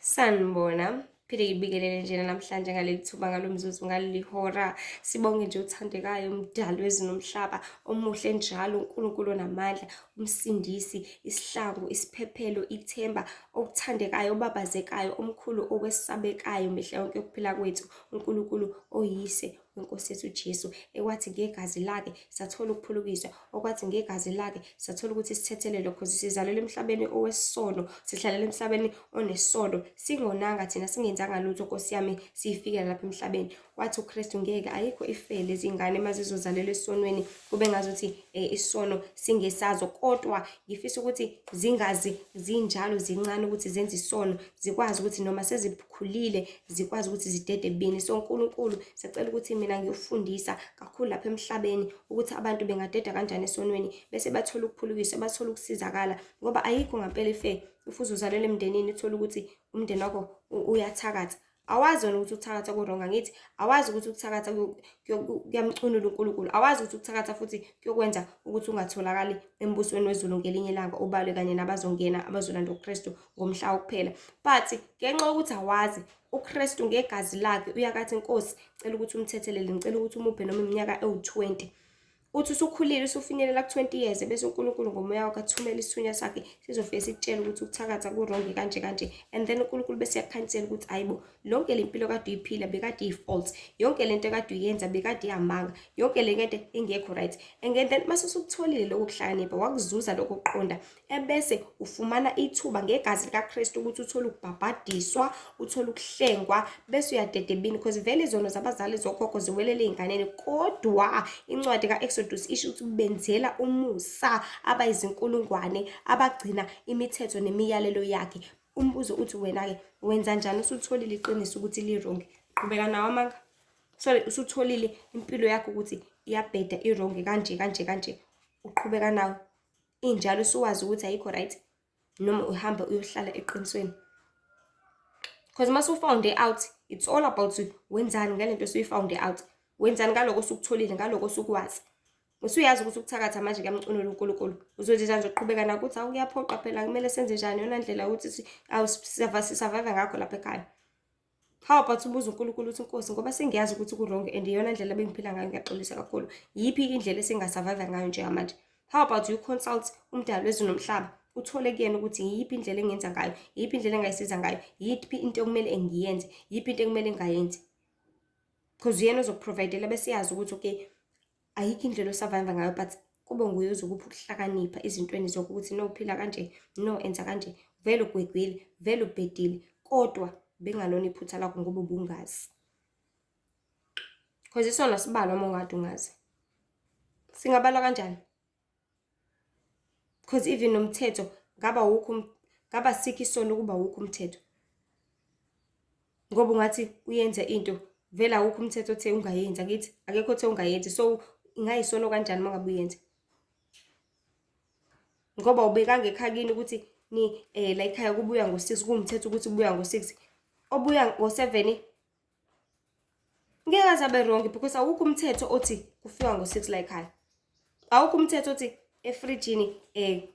Sanibona. Phinde ngibingelele njena namhlanje ngaleli thuba, ngalo mzuzu, ngaleli hora. Sibonge nje othandekayo, uMdali wezulu nomhlaba, omuhle njalo, uNkulunkulu onamandla, uMsindisi, isihlangu, isiphephelo, ithemba, okuthandekayo, obabazekayo, omkhulu, owesabekayo mihla yonke yokuphila kwethu, uNkulunkulu oyise wenkosi yethu uJesu, ekwathi ngegazi lakhe sathola ukuphulukiswa, okwathi ngegazi lakhe sathola ukuthi sithethelelwe, cause sizalelwe emhlabeni owesono, sihlalela emhlabeni onesono, singonanga thina, singenzanga lutho, Nkosi yami, siyifikela lapha emhlabeni. Wathi uKristu ngeke, ayikho ifele izingane uma zizozalelwa esonweni, kube ngazuthi isono singesazo, kodwa ngifisa ukuthi zingazi zinjalo zincane ukuthi zenze isono, zikwazi ukuthi noma sezikhulile zikwazi ukuthi zidede ebubini. So uNkulunkulu, siyacela ukuthi mina ngiyofundisa kakhulu lapha emhlabeni ukuthi abantu bengadeda kanjani esonweni, bese bathola ukuphulukiswa, bathola ukusizakala, ngoba ayikho ngampela ife ufuze uzalelwe emndenini uthole ukuthi umndeni wakho uyathakatha. Awazi wena ukuthi ukuthakatha ku-wrong, angithi? Awazi ukuthi ukuthakatha kuyamcunula uNkulunkulu. Awazi ukuthi ukuthakatha futhi kuyokwenza ukuthi ungatholakali embusweni wezulu ngelinye ilanga, ubalwe kanye nabazongena abazolanda uKristu ngomhla wokuphela. But ngenxa yokuthi awazi, uKristu ngegazi lakhe uyakathi, Nkosi, cela ukuthi umthethelele, ngicela ukuthi umuphe noma iminyaka ewu-20. Uthi usukhulile, usufinyelela ku-20 years, bese uNkulunkulu ngomoya wakhe athumela isithunywa sakhe sizofike sikutshele ukuthi ukuthakatha ku-wrong kanje kanje, and then uNkulunkulu bese yakukhanyisela ukuthi hayibo, lonke le mpilo kade uyiphila bekade iyi-false, yonke lento ekade uyenza bekade iyamanga, yonke le nto ingekho right. And then mase usukutholile lokho kuhlakanipha, wakuzuza lokho kuqonda, ebese ufumana ithuba ngegazi likaKristu ukuthi uthole ukubhabhadiswa, uthole ukuhlengwa, bese uyadeda ebini, because vele izono zabazali zokhokho ziwelele ey'nganeni. Kodwa incwadi ka-Exodus isho ukuthi benzela umusa abayizinkulungwane abagcina imithetho nemiyalelo yakhe. Umbuzo uthi wena-ke wenza njani usutholile iqiniso ukuthi li-wrong? Qhubeka nawo amanga? Sorry, usutholile impilo yakho ukuthi iyabheda, i-wrong kanje kanje kanje, uqhubeka nawo injalo usuwazi ukuthi ayikho right, noma uhamba uyohlala eqinisweni? Because uma usu-found out, it's all about wenzani ngale nto osuyi-found out, wenzani ngaloko osukutholile, ngaloko osukwazi. Usuyazi ukuthi ukuthakatha manje kuyamcunula uNkulunkulu, uzothi nje uqhubeka nakho ukuthi awu, kuyaphoqa phela, kumele senze njani, yona ndlela ukuthi si-survive ngakho lapha ekhaya? How about ubuze uNkulunkulu ukuthi, Nkosi, ngoba sengiyazi ukuthi ku-wrong and iyona ndlela bengiphila ngayo, ngiyaxolisa kakhulu, yiphi indlela esinga-survive ngayo njengamanje? How about you consult umdali wezulu nomhlaba, uthole kuyena ukuthi yiphi indlela engenza ngayo, yiphi indlela engayisiza ngayo, yiphi into okumele ngiyenze, yiphi into ekumele ngingayenzi? Because uyena ozoku-provide-ela, bese yazi ukuthi okay, ayikho indlela o-survive ngayo, but kube nguye ozokupha ukuhlakanipha ezintweni zokuthi no, uphila kanje, no, enza kanje. Vele ugwegwile, vele ubhedile, kodwa bengalona iphutha lakho ngoba ubungazi, because isona sibalwa uma ungade ungazi, singabalwa kanjani? Because even nomthetho ngaba wukho, ngaba sikho isono ukuba wukho umthetho, ngoba ungathi uyenze into, vele awukho umthetho othe ungayenzi. Angithi akekho othe ungayenzi, so ingayisono kanjani uma ngabe uyenze, ngoba ubekanga ekhaya kini ukuthi ni la ekhaya kubuya ngo-6, kuwumthetho ukuthi kubuya ngo-6, obuya ngo-7 ngeke aze abe wrong, because awukho umthetho othi kufika ngo-6 la ekhaya. Awukho umthetho othi efrijini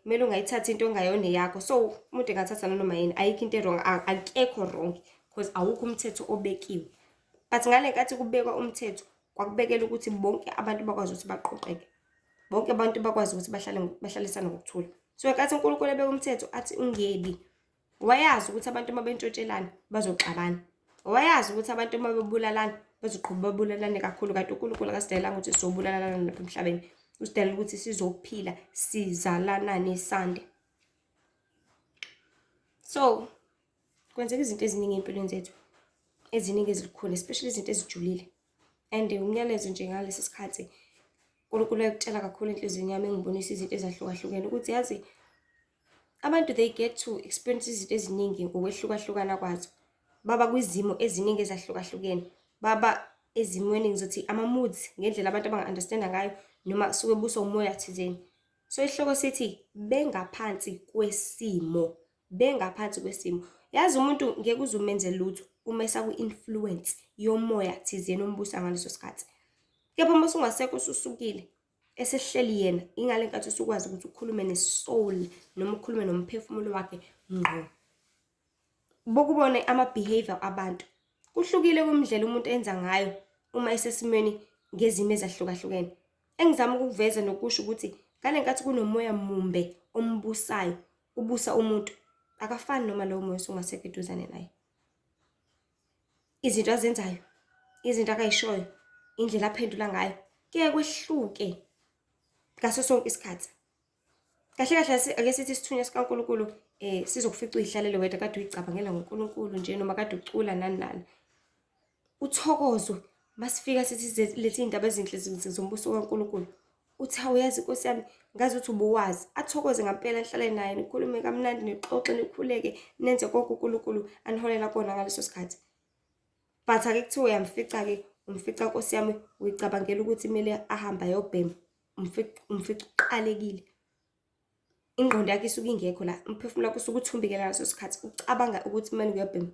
kumele ungayithathi into ongayona eyakho. So umuntu engathatha nanoma yini, ayikho into e-wrong, akekho wrong, because awukho umthetho obekiwe. But ngale nkathi kubekwa umthetho, kwakubekela ukuthi bonke abantu bakwazi ukuthi baqoqeke, bonke abantu bakwazi ukuthi bahlale, bahlalisane ngokuthula. So ngenkathi uNkulunkulu ebeka umthetho athi ungebi, wayazi ukuthi abantu uma bentshontshelana bazoxabana, wayazi ukuthi abantu uma bebulalana bazoqhuba babulalane kakhulu. Kanti uNkulunkulu akasidalelanga ukuthi sizobulalana lapha emhlabeni, usidalela ukuthi sizophila, sizalanane, sande. So kwenzeka izinto eziningi ey'mpilweni zethu, eziningi ezilukhuni, especially izinto ezijulile. And umyalezo nje ngalesi sikhathi uNkulunkulu uyakutshela kakhulu enhliziyweni yami, engibonisa izinto ezahlukahlukene, ukuthi yazi abantu, they get to experience izinto eziningi ngokwehlukahlukana kwazo, baba kwizimo eziningi ezahlukahlukene, baba ezimweni, ngizothi ama-moods, ngendlela abantu abanga-understanda ngayo noma suke buswa umoya thizeni. So isihloko sithi bengaphansi kwesimo, bengaphansi kwesimo. Yazi umuntu ngeke uze umenze lutho uma esakwi-influence yomoya thizeni ombusa ngaleso sikhathi, kepha uma usungasekho, ususukile, esehleli yena, ingale nkathi usukwazi ukuthi ukhulume ne-soul noma ukhulume nomphefumulo wakhe ngqo. Bokubone ama-behaviour abantu. Kuhlukile kwindlela umuntu enza ngayo uma esesimweni ngezimo ezahlukahlukene. Engizama ukukuveza nokusho ukuthi ngale nkathi kunomoya mumbe ombusayo, ubusa umuntu, akafani noma lowo moya usungasekho eduzane naye. Izinto azenzayo, izinto akayishoyo, indlela aphendula ngayo, kuye kwehluke ngaso sonke isikhathi. Kahle kahle ake sithi isithunywa sikaNkulunkulu sizokufica uyihlalele wedwa kade uyicabangela ngoNkulunkulu nje noma kade ucula nani nani. Uthokozo masifika sithi lethe iy'ndaba ezinhle zombuso kaNkulunkulu. Uthi hawu yazi Nkosi yami ngazi ukuthi ubuwazi. Athokoze ngampela nihlale naye nikhulume kamnandi nixoxe nikhuleke nenze konke uNkulunkulu aniholela kona ngaleso sikhathi. But ake kuthiwe uyamfica-ke umfica Nkosi yami uyicabangela ukuthi kumele ahambe ayobhema. Umfica uqalekile. Ingqondo yakho isuke ingekho la, umphefumulo wakho usuke uthumbikela ngaleso sikhathi, ucabanga ukuthi kumele uyobhema.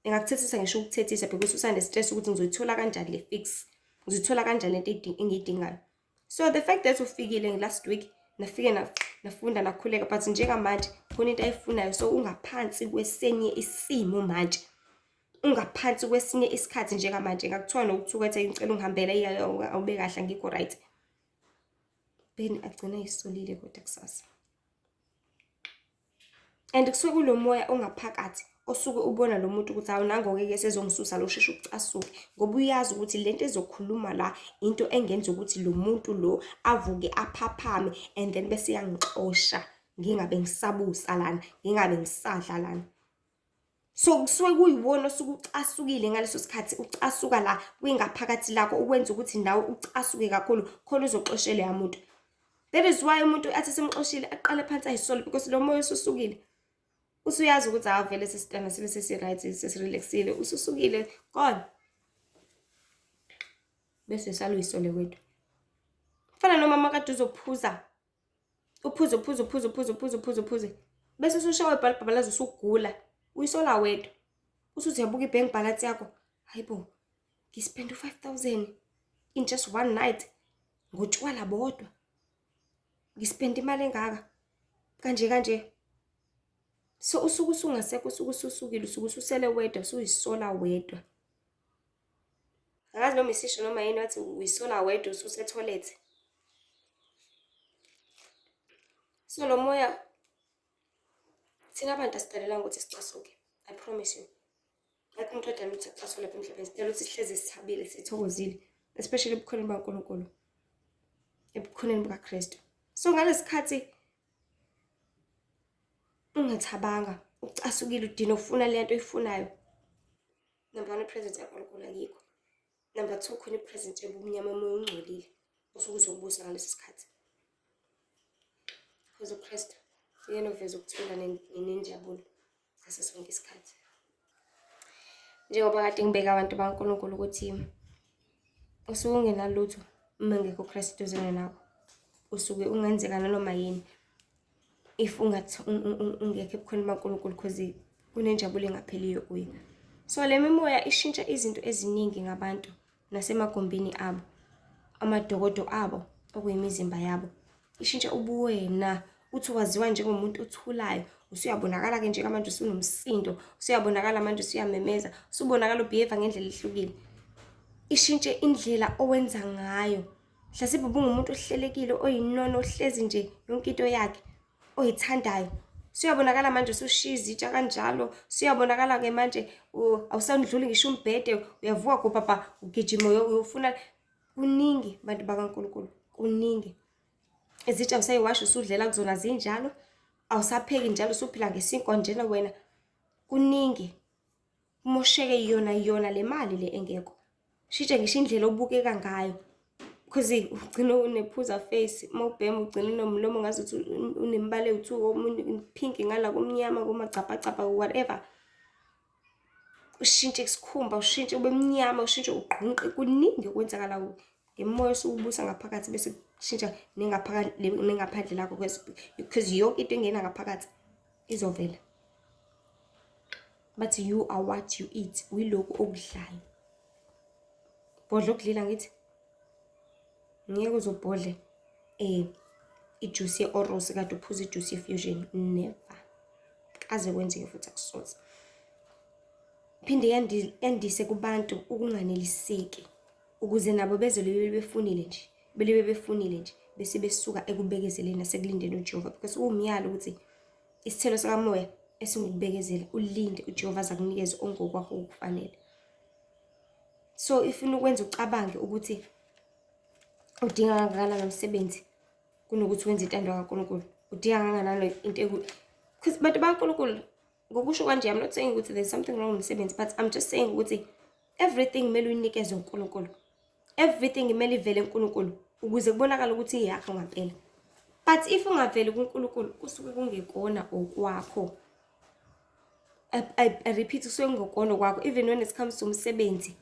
Engakuthethisa ngisho ukuthethisa because usane-stress ukuthi ngizoyithola kanjani le fix, ngizoyithola kanjani lento engiyidingayo. So the fact that ufikile last week, nafike nafunda nakhuleka, but njengamanje khona into ayifunayo, so ungaphansi kwesenye isimo manje. Ungaphansi kwesinye isikhathi njengamanje, ngakuthiwa nokuthuka ethi ngicela ungihambele, awube kahle angikho right. Then agcina eyisolile kodwa kusasa. And kusuke kulo moya ongaphakathi osuke ubona lo muntu ukuthi hawu nango-ke ke sezongisusa lo sheshe ucasuke ngoba uyazi ukuthi lento ezokhuluma la into engenza ukuthi lo muntu lo avuke aphaphame and then bese yangixosha ngingabe ngisabusa lana, ngingabe ngisadla lana. So kusuke kuyiwona osuke ucasukile ngaleso sikhathi, ucasuka la kwingaphakathi lakho ukwenza ukuthi nawe ucasuke kakhulu khona uzoxoshela loya muntu. That is why umuntu athi semxoshile aqale phansi ayisole because lo moya ususukile. Usuyazi ukuthi hawu vele sesitana sibe sesi-right, sesirelaxile, ususukile gone. Bese sala uyisole wedwa. Kufana nomama kade uzophuza uphuze uphuze uphuze uphuze uphuze uphuze uphuze bese usushawa ibhalibhabalaza usugula uyisola wedwa usuthi uyabuka i-bank balance yakho, hayi bo ngispende u-5,000 in just one night ngotshwala bodwa, ngispende imali engaka kanje kanje. So usuke usungasekho, usuke ususukile, usuke ususele wedwa, usuyisola wedwa. Angazi noma isisho noma yini wathi uyisola wedwa ususethoyilethi. So lo moya thina abantu asidalelanga ukuthi sicasuke, I promise you. Akekho umuntu odalelwe ukuthi acasuke lapha emhlabeni, sidalelwe ukuthi sihlezi sithabile, sithokozile, especially ebukhoneni bukaNkulunkulu, ebukhoneni bukaKristu. So ngalesi khathi ungathabanga, ucasukile, udina ufuna le nto oyifunayo. Number one, i-presence yaNkulunkulu ayikho. Number two, khona i-presence yobumnyama, umoya ongcolile osuke uzokubusa ngaleso sikhathi. Because uKristu uyena oveza ukuthula nenjabulo ngaso sonke isikhathi. Njengoba kade ngibeka abantu baNkulunkulu ukuthi usuke ungenalutho uma engekho uKristu eduzane nawe, usuke ungenzeka nanoma yini if ungekho ebukhoneni baNkulunkulu because kunenjabulo engapheliyo kuye. So le mimoya ishintsha izinto eziningi ngabantu nasemagumbini abo, amadokodo abo okuyimizimba yabo. Ishintsha ubuwena, uthi waziwa njengomuntu othulayo, usuyabonakala-ke njengamanje usunomsindo, usuyabonakala manje usuyamemeza, usubonakala ubehave ngendlela ehlukile. Ishintshe indlela owenza ngayo. Mhlasimbe ubungumuntu ohlelekile, oyinono, ohlezi nje yonke into yakhe oyithandayo. Usuyabonakala manje usushiya izitsha kanjalo, usuyabonakala-ke manje awusandluli ngisho umbhede, uyavuka gubhabha ugijima uyofuna. Kuningi bantu bakaNkulunkulu, kuningi. Izitsha awusayiwashi, usudlela kuzona zinjalo, awusapheki njalo, usuphila ngesinkwa njena wena. Kuningi. Kumosheke yona yona le mali le engekho. Shintshe ngisho indlela obukeka ngayo. Because ugcina unephuza face, uma ubhema ugcina unomlomo ngazuthi unemibala ewu-two, omunye pink ngala kumnyama kumagcabhagcabha whatever. Ushintshe isikhumba, ushintshe ube mnyama, ushintshe ugqunqe, kuningi okwenzakala ngemoya osuke ubusa ngaphakathi bese kushintsha nengaphandle lakho because yonke into engena ngaphakathi izovela. Bathi you are what you eat, uyilokhu okudlayo. Bhodla okudlile angithi? Ngeke uze ubhodle ijuice ye-Oros kade uphuza ijuice ye-Fusion, never. Kaze kwenzeke futhi akusoze. Iphinde yandise kubantu ukunganeliseki ukuze nabo beze lebe befunile nje, belebe befunile nje bese besuka ekubekezeleni nasekulindeni uJehova because uwumyalo ukuthi isithelo sikamoya esingukubekezela ulinde uJehova aze akunikeze ongokwakho okufanele. So ifuna ukwenza ucabange ukuthi udinga kangakanani umsebenzi kunokuthi wenze intando kaNkulunkulu. Udinga kangakanani into eku because bantu bakaNkulunkulu ngokusho kanje I'm not saying ukuthi there's something wrong nomsebenzi but I'm just saying ukuthi everything kumele uyinikeze uNkulunkulu. Everything kumele ivele kuNkulunkulu ukuze kubonakale ukuthi iyakho ngampela. But if ungaveli kuNkulunkulu kusuke kungekona okwakho. I repeat kusuke kungekona okwakho even when it comes to umsebenzi.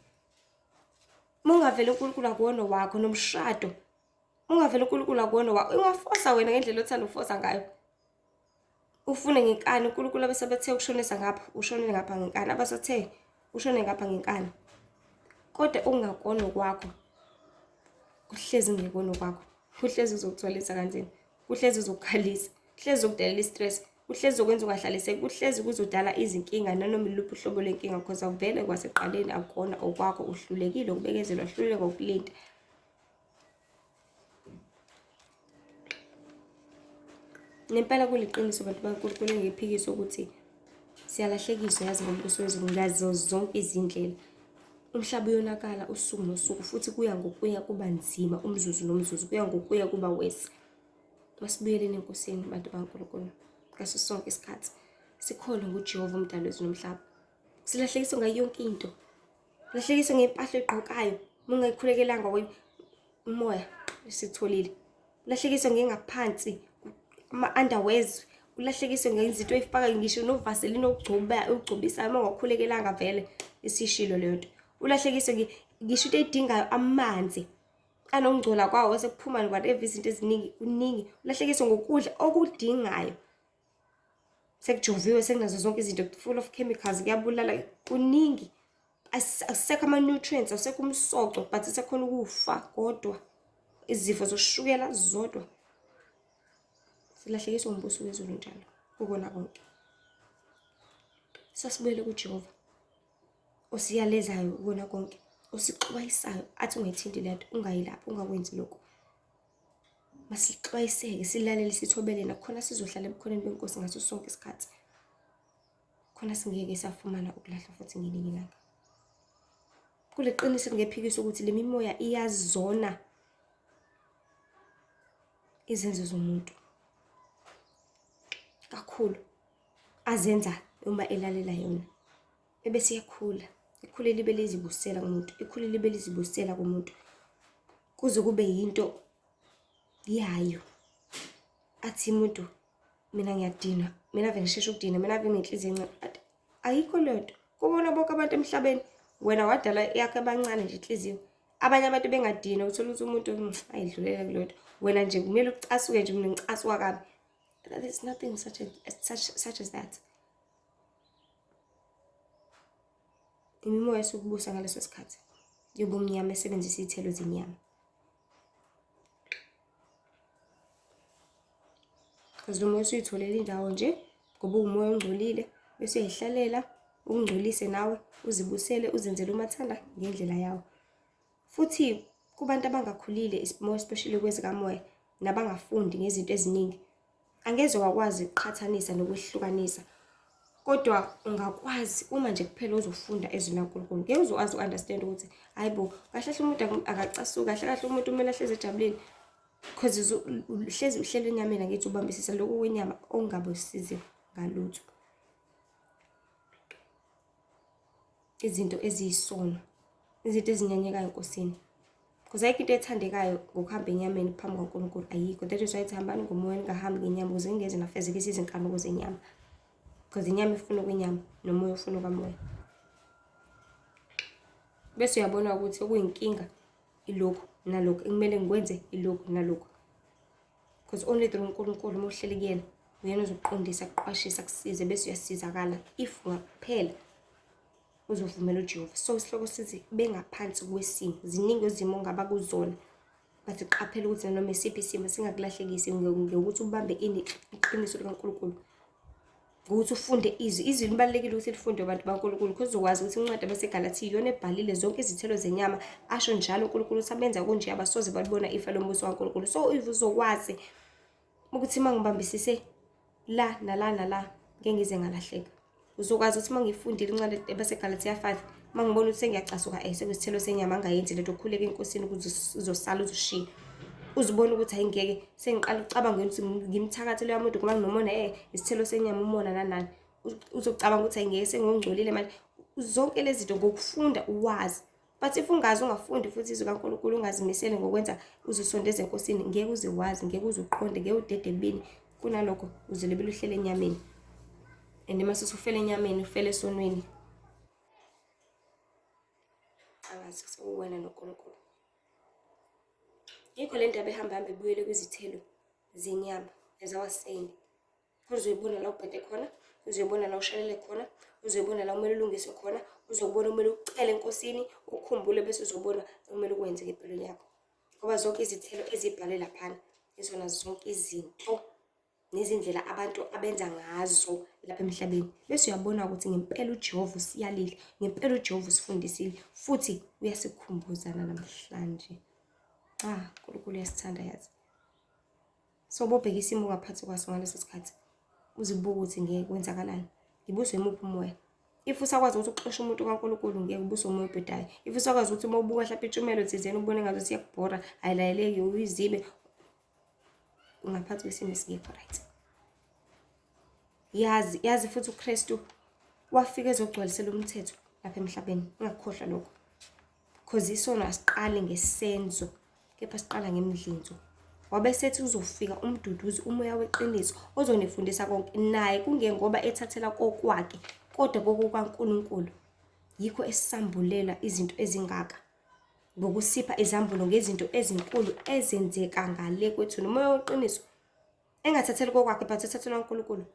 Uma ungaveli uNkulunkulu akuwona wakho nomshado. Ungaveli uNkulunkulu akuwona wakho. Ungafosa wena ngendlela othanda ukufosa ngayo. Ufune ngenkani uNkulunkulu abese bethe ukushonisa ngapha ushonele ngapha ngenkani abasathe ushone ngapha ngenkani kodwa okungakona okwakho kuhlezi ngekona okwakho kuhlezi uzokuthwalisa kanzima kuhlezi uzokukhalisa kuhlezi uzokudalela i-stress kuhlezi ukwenza ungahlaliseki kuhlezi kuzodala izinkinga nanoma iluphi uhlobo lwenkinga because awuvele kwasekuqaleni akukona okwakho uhlulekile ukubekezela uhluleka ukulinda. Ngempela kuliqiniso bantu baNkulunkulu engiphikisa ukuthi siyalahlekiswa yazi ngombuso wezulu ngazo zonke izindlela. Umhlaba uyonakala usuku nosuku futhi kuya ngokuya kuba nzima umzuzu nomzuzu kuya ngokuya kuba worse. Masibuyeleni eNkosini bantu baNkulunkulu ngaso sonke isikhathi. Sikholwe nguJehova umdali wezulu nomhlaba. Silahlekiswa ngayo yonke into. Lahlekiswa ngempahla oyigqokayo uma ungayikhulekelanga umoya esitholile. Ulahlekiswe ngengaphansi ama-underwears, ulahlekiswe ngezinto oyifaka ngisho novaseline okugcoba okugcobisayo uma ungakhulekelanga vele isishilo leyo nto. Ulahlekiswe ngisho into eyidingayo amanzi anokungcola kwawo sekuphuma whatever izinto eziningi kuningi. Ulahlekiswe ngokudla okudingayo. Sekujoviwe sekunazo zonke izinto full of chemicals kuyabulala kuningi. Akusekho ama-nutrients, akusekho umsoco but sekhona ukufa kodwa izifo zoshukela zodwa. Silahlekiswa umbuso wezulu njalo kukona konke. Sasibuyele kuJehova osiyalezayo kukona konke, osixwayisayo athi ungayithinti lento, ungayi lapho, ungakwenzi lokhu. Masixwayiseke, silalele, sithobele nakhona sizohlala ebukhoneni beNkosi ngaso sonke isikhathi. Khona singeke safumana ukulahlwa futhi ngelinye ilanga. Kuliqiniso elingephikiswa ukuthi le mimoya iyazona izenzo zomuntu kakhulu azenza uma elalela yona. Ebese iyakhula, ikhule libe lizibusela kumuntu, ikhule libe lizibusela kumuntu kuze kube yinto yayo. Athi umuntu mina ngiyadinwa, mina ave ngisheshe ukudinwa, mina ave nginenhliziyo encane. Athi ayikho leyo nto. Kubona bonke abantu emhlabeni wena wadala yakho abancane nje inhliziyo. Abanye abantu bengadinwa uthola ukuthi umuntu ayidlulele kuleyo nto. Wena nje kumele ucasuke nje mina ngicasuka kabi. There's nothing such as that. Imimoya esukubusa ngaleso sikhathi yobumnyama esebenzisa iy'thelo zenyama. Because lo moya usuyitholela indawo nje ngoba uwumoya ongcolile bese uyayihlalela ukungcolise nawe uzibusele uzenzele umathanda ngendlela yawo. Futhi kubantu abangakhulile more especially kwezikamoya nabangafundi ngezinto eziningi angeze wakwazi ukuqhathanisa nokwehlukanisa kodwa ungakwazi uma nje kuphela uzofunda ezwi laNkulunkulu ngeke uzokwazi uku-understand ukuthi hayi bo kahle kahle umuntu akacasuki kahle kahle umuntu kumele ahlezi ejabulile because uhlezi uhleli enyameni angithi ubambisisa lokhu kwenyama okungabe usize ngalutho. Izinto eziyisono, izinto ezinyanyekayo eNkosini. Because ayikho into ethandekayo ngokuhamba enyameni phambi kwaNkulunkulu, ayikho. That is why ethi hambani ngomoya ningahambi ngenyama ukuze ningeze nafezekisa izinkanuko zenyama. Because inyama ifuna okwenyama nomoya ufuna okamoya. Bese uyabona ukuthi okuyinkinga ilokhu nalokhu, ekumele ngikwenze ilokhu nalokhu. Because only through uNkulunkulu uma uhleli kuyena uyena ozokuqondisa akuqwashise akusize bese uyasizakala if kuphela uzovumela uJehova. So isihloko sithi bengaphansi kwesimo. Ziningi izimo ongaba kuzona but qaphela ukuthi nanoma isiphi isimo singakulahlekisi ngokuthi ubambe ini iqiniso likaNkulunkulu. Ngokuthi ufunde izwi. Izwi libalulekile ukuthi lifundwe abantu baNkulunkulu, because uzokwazi ukuthi incwadi yabaseGalathiya iyona ebhalile zonke izithelo zenyama. Asho njalo uNkulunkulu ukuthi abenza kunje abasoze balibona ifa lombuso kaNkulunkulu. So if uzokwazi ukuthi uma ngibambisise la nala nala, ngeke ngize ngalahleka. Uzokwazi ukuthi uma ngifundile incwadi yabaseGalathiya 5, uma ngibona ukuthi sengiyacasuka, sekuyisithelo senyama, angayenzi lento, ukhuleke eNkosini ukuze uzosala uzoshiya. Uzibona ukuthi hayi ngeke, sengiqala ukucabanga ukuthi ngimthakathe loya muntu ngoba nginomona, isithelo senyama umona nanani. Uzocabanga ukuthi hayi ngeke, sengongcolile manje. Zonke lezi zinto ngokufunda uwazi. But if ungazi, ungafundi futhi izwi kaNkulunkulu, ungazimiseli ngokwenza uzisondeze eNkosini, ngeke uze wazi, ngeke uze uqonde, ngeke udede ebini. Kunalokho uzolibela uhlele enyameni. And mase usufela enyameni, ufele esonweni. Angazi, sekuwena noNkulunkulu. Yikho le ndaba ehamba hamba ibuyele kwizithelo zenyama, as I was saying. Uzoyibona la ubhede khona, uzoyibona la ushalele khona, uzoyibona la kumele ulungise khona, uzobona kumele ucele eNkosini, ukhumbule, bese uzobona okumele ukwenze empilweni yakho. Ngoba zonke izithelo ezibhalwe laphana izona zonke izinto nezindlela abantu abenza ngazo lapha emhlabeni. Bese uyabona ukuthi ngempela uJehova usiyalile, ngempela uJehova usifundisile, futhi uyasikhumbuza namhlanje. Ah, uNkulunkulu uyasithanda yazi. So bobheka isimo ongaphansi kwaso ngaleso sikhathi, uzibuke ukuthi ngeke kwenzakalani, ngibuswe imuphi umoya. If usakwazi ukuthi uxoshe umuntu kaNkulunkulu, ngeke ubuswe umoya obhedayo. If usakwazi ukuthi uma ubuka mhlawumbe intshumelo thizeni ubone ngazuthi iyakubhora, ayilayeleki, uyizibe, ungaphansi kwesimo esingekho right. Yazi, yazi futhi uKristu wafika ezogcwalisela umthetho lapha emhlabeni. Ungakukhohlwa lokho. Because isono asiqali ngesenzo, kepha siqala ngemidlinzo. Wabe sethi uzofika umduduzi, umoya weqiniso, ozonifundisa konke, naye kungengoba ethathela kokwakhe, kodwa kokukaNkulunkulu. Yikho esambulela izinto ezingaka, ngokusipha izambulo ngezinto ezinkulu ezenzeka ngale kwethu. Nomoya weqiniso engathatheli kokwakhe, but ethathelwa uNkulunkulu.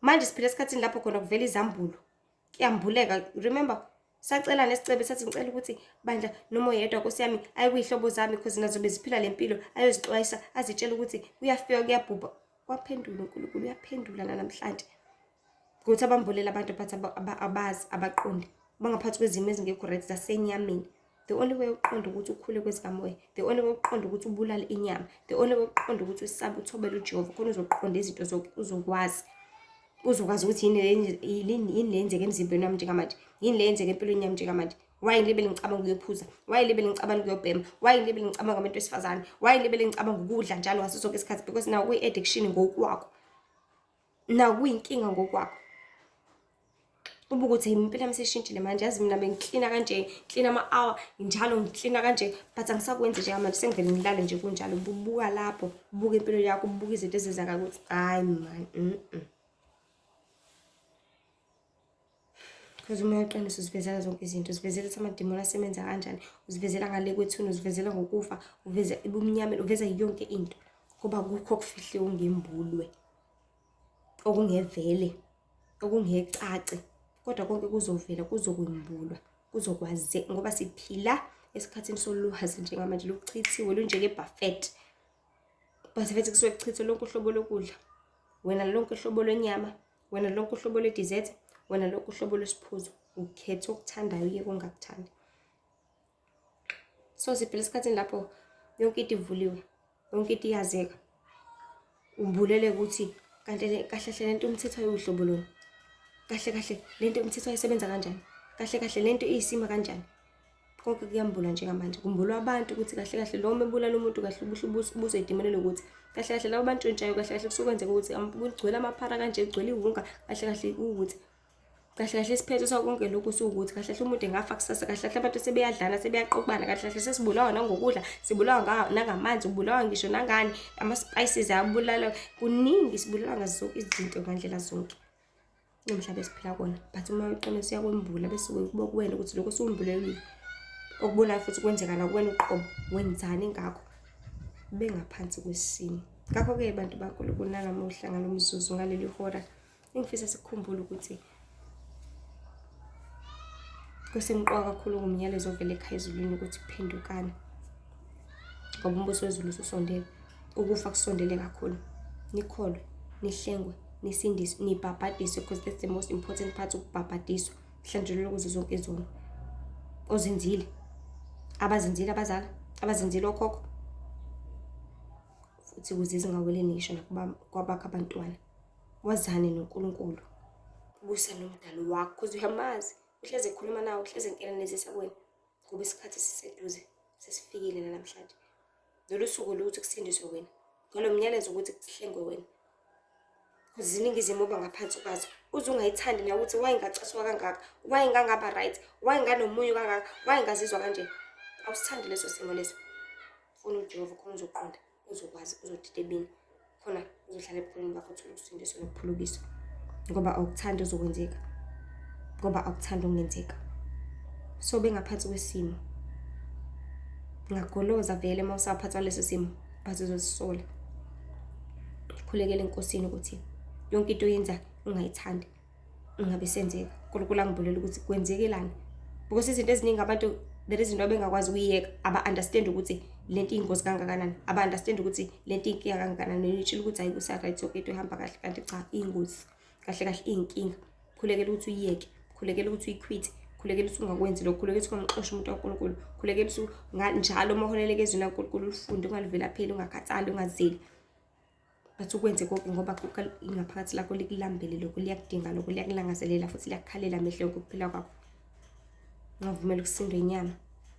Manje siphila esikhathini lapho khona kuvela izambulo, kuyambuleka. Remember sacela nesicebe, sathi ngicela ukuthi bandla noma oyedwa, Nkosi yami, ayikuyihlobo zami, because nazo beziphila le mpilo, ayozixwayisa, azitshela ukuthi kuyafika, kuyabhubha. Waphendula uNkulunkulu, uyaphendula namhlanje ukuthi abambulela abantu, but abazi, abaqondi, bangaphansi kwezimo ezingekho right zasenyameni. The only way uqonda ukuthi ukhule kwezikamoya, the only way uqonda ukuthi ubulale inyama, the only way uqonda ukuthi usabe uthobele uJehova, khona uzoqonda izinto zonke, uzokwazi ukuthi yini le yenzeka emzimbeni wami njengamanje, yini le yenzeka empilweni yami njengamanje. Why ngilibele ngicabanga ukuyophuza? Why ngilibele ngicabanga ukuyobhema? Why ngilibele ngicabanga ngabantu besifazane? Why ngilibele ngicabanga ukudla njalo ngaso sonke isikhathi? Because nawo kuyi-addiction ngokwakho, nawo kuyinkinga ngokwakho. Ubuke ukuthi impilo yami seyishintshile manje. Yazi mina bengiklina kanje, ngiklina ama-hour njalo, ngiklina kanje, but angisakwenzi njengamanje, sengivele ngilale nje kunjalo. Buka lapho, buka impilo yakho, buka izinto ezenzeka ukuthi hayi man, Because umoya weqiniso uzivezela zonke izinto, uzivezela ukuthi amadimoni asebenza kanjani, uzivezela ngale kwethuna, uzivezela ngokufa, uveza ubumnyameni, uveza yonke into. Ngoba kukho okufihliwe okungembulwe, okungevele, okungecace, kodwa konke kuzovela, kuzokwembulwa, kuzokwazeka, ngoba siphila esikhathini solwazi njengamanje, luchithiwe lunjenge-buffet. Buffet kusuke kuchithwe lonke uhlobo lokudla, wena lonke uhlobo lwenyama, wena lonke uhlobo lwe-dessert, wena lonke uhlobo lwesiphuzo. Ukhetha okuthandayo, uyeke ongakuthandi. So siphila esikhathini lapho yonke into ivuliwe, yonke into iyazeka. Umbulele ukuthi kanti kahle kahle lento umthetho ayiwuhlobo lona, kahle kahle lento umthetho ayisebenza kanjani, kahle kahle lento iyisima kanjani. Konke kuyambulwa njengamanje, kumbulwa abantu ukuthi kahle kahle lo mebulala umuntu, kahle ubuhle ubuso edimoneni, ukuthi kahle kahle labo bantshontshayo, kahle kahle kusuke kwenzeka ukuthi kugcwele amaphara kanje, kugcwele iwunga, kahle kahle ukuthi kahle kahle isiphetho sakho konke lokhu siwukuthi kahle kahle umuntu engafa kusasa, kahle kahle abantu sebeyadlana, sebeyaqokubana, kahle kahle sesibulawa nangokudla, sibulawa nangamanzi, ubulawa ngisho nangani, ama-spices ayabulala, kuningi, sibulawa ngazo zonke izinto ngandlela zonke nomhlaba esiphila kona. But uma uqiniso uyakwembula, bese kuba kuwena ukuthi lokho osukumbulelile okubonayo futhi kwenzeka nakuwena uqobo, wenzani ngakho, bengaphansi kwesimo. Ngakho-ke bantu baNkulunkulu, nanamuhla ngalo mzuzu, ngaleli hora, engifisa sikukhumbule ukuthi kusemqoka kakhulu ngumyalezo ovela ekhaya ezulwini ukuthi phendukani, ngoba umbuso wezulu ususondele, ukufa kusondele kakhulu. Nikholwe, nihlengwe. Nisindiswe, nibhabhadiswe, because that's the most important part, ukubhabhadiswa. Hlanjululwa kuzo zonke izono ozenzile, abazenzile abazali, abazenzile okhokho, futhi ukuze zingaweli ngisho nakwabakho abantwana. Wazane noNkulunkulu, busa nomdali wakho, because uyamazi, uhlezi ekhuluma nawe, uhlezi enkenenezisa kuwena, ngoba isikhathi siseduze, sesifikile namhlanje. Lolu suku lokuthi kusindiswe wena, ngalo myalezo ukuthi kuhlengwe wena. Because ziningi izimo oba ngaphansi kwazo, uze ungayithandi nawe ukuthi why ngacasuka kangaka, why ngangaba right, why nganomunyu kangaka, why ngazizwa kanje. Awusithandi leso simo leso. Funa uJehova khona uzoqonda, uzokwazi, uzodidebini, khona uzohlala ebukhoneni bakho, uthole ukusindiswa nokuphulukiswa. Ngoba awukuthandi ozokwenzeka, ngoba awukuthandi okungenzeka. So bengaphansi kwesimo, ungagoloza vele uma usaphathwa leso simo, but uzozisola. Khulekela eNkosini ukuthi yonke into oyenza ungayithandi ingabe senzeka. uNkulunkulu angibulela ukuthi kwenzekelani, because izinto eziningi abantu, the reason why bengakwazi ukuyiyeka, aba-understand ukuthi lento iyingozi kangakanani, aba-understand ukuthi lento iyinkinga kangakanani. Nitshela ukuthi hayi, kusa-right, yonke into ihamba kahle, kanti cha, iyingozi kahle kahle, iyinkinga. Khulekela ukuthi uyiyeke, khulekela ukuthi uyikhwithe, khulekela ukuthi ungakwenzi lokho, khulekela ukuthi ungamxoshi umuntu kaNkulunkulu, khulekela ukuthi njalo uma uholeleka ezwini laNkulunkulu ulifunde, ungalivilapheli, ungakhathali, ungazeli, but ukwenze konke, ngoba ingaphakathi lakho likulambele lokho, liyakudinga lokho, liyakulangazelela futhi liyakukhalela amehlo yonke ukuphila kwakho. Ungavumeli ukusindwa inyama,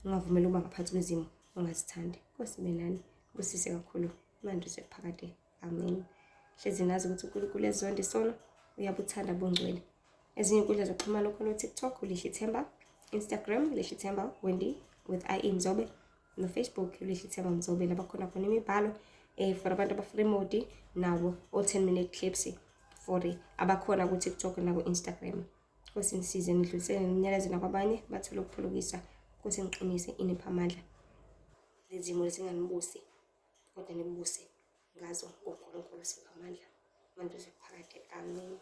ungavumeli ukuba ngaphansi kwezimo ongazithandi. Nkosi benani, busise kakhulu manje phakade. Amen. Hlezi nazi ukuthi uNkulunkulu ezonda isono, uyabuthanda bungcwele. Ezinye inkundla zokuxhumana khona u-TikTok uLihle Themba, Instagram Lihle Themba Wendy with IE Mzobe, no-Facebook uLihle Themba Mzobe, laba khona khona imibhalo for abantu abafuna imodi nawo o-10 minute clips for abakhona ku-TikTok naku-Instagram. Nkosi nisize, nidlulisele nomnyalezo nakwabanye bathole ukuphulukiswa. Nkosi ngiqinise, iniphe amandla. Lezimo lezinganibusi, kodwa nibuse ngazo ngoNkulunkulu, sipha amandla manje phakade. Amen.